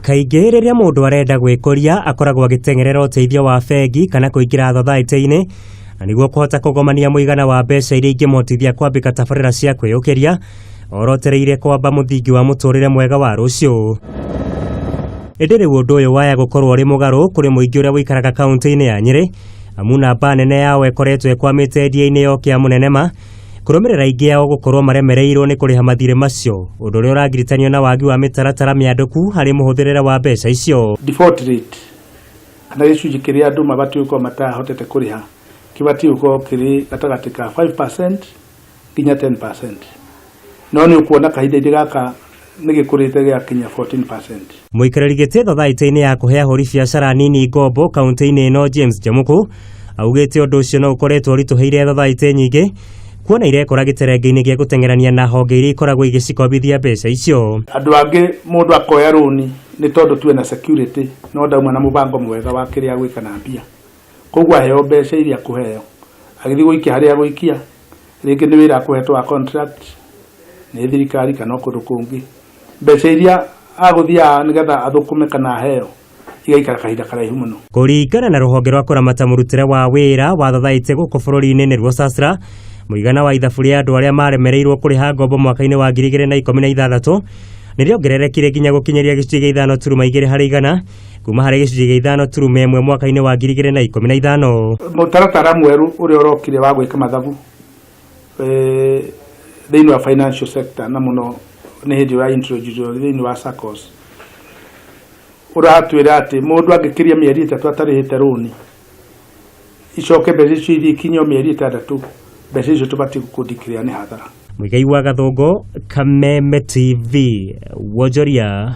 Kaingĩ rĩrĩa mũndũ arenda gwĩkũria akoragwo agĩteng'erera ũteithio wa bengi kana kũingĩra thothaitĩ-inĩ na nĩguo kũhota kũgomania mũigana wa mbeca iria ingĩmũhotithia kwambĩka tabarĩra cia kwĩyũkĩria orotereire kwamba mũthingi wa mũtũrĩre mwega wa rũciũ. Ĩndĩ rĩu ũndũ ũyũ waya gũkorwo ũrĩ mũgarũ kũrĩ mũingĩ ũrĩa ũikaraga kaũntĩ-inĩ ya Nyĩrĩ amu namba nene yao ĩkoretwo ĩkwamĩte endia-inĩ ya ũkĩa mũnene ma kũrũmĩrĩra aingĩ ao gũkorwo maremereirwo nĩ kũrĩha mathirĩ macio ũndũ ũrĩa ũragiritanio na wagi wa mĩtaratara mĩandũku harĩ mũhũthĩrĩre wa mbeca icio. Default rate kana gĩcunjĩ kĩrĩa andũ mabatiĩ gũkorwo matahotete kũrĩha kĩbatiĩ gũkorwo kĩrĩ gatagatĩ ka 5% nginya 10%, no nĩ ũkuona kahinda-inĩ gaka nĩ gĩkũrĩte gĩgakinya 14%. Mũikarĩri gĩtĩ thothaitĩ-inĩ ya kũhe ahũri biacara nini ngombo kaunti-inĩ ĩno James Jemuku augĩte ũndũ ũcio no ũkoretwo ũritũhĩire thothaitĩ nyingĩ kuona irekora gĩterenge-inĩ gĩa gũteng'erania na honge iria ikoragwo igĩcikombithia mbeca icio. Andũ angĩ mũndũ akoya rũni nĩ tondũ tu ena security no ndauma na mũbango mwega wa kĩrĩa agwĩka na mbia, koguo aheo mbeca iria akũheo agĩthiĩ gũikia harĩa agũikia, rĩngĩ nĩ wĩra akũhetwo wa contract nĩ thirikari kana o kũndũ kũngĩ, mbeca iria agũthiaga nĩgetha athũkũme kana aheo igaikara kahinda karaihu mũno. Kũringana na rũhonge rwa kũramata mũrutĩre wa wĩra wa thothaitĩ gũkũ bũrũri-inĩ nĩruo SASRA, mũigana wa ithabu rĩa andũ arĩa maremereirwo kũrĩha ngombo mwaka-inĩ wa 2016 nĩrĩongererekire nginya gũkinyĩria gĩcunjĩ gĩa 5.2 harĩ igana kuma harĩ gĩcunjĩ gĩa 5.1 mwaka-inĩ wa 2015. Mũtaratara mwerũ ũrĩa ũrokire wa gwĩka mathabu thĩinĩ wa financial sector na mũno nĩ hĩndĩ ũra introduce thĩinĩ wa SACCOs ũratwĩra atĩ mũndũ angĩkĩria mĩeri 3 atarĩhĩte rũni icoke mbeca icio ithiĩ ikinye o mĩeri 6 mbeca icio tũbatiĩ gũkũndikĩrĩa nĩ hathara. Mũigai wa Gathũngũ, Kameme TV, Wonjoria.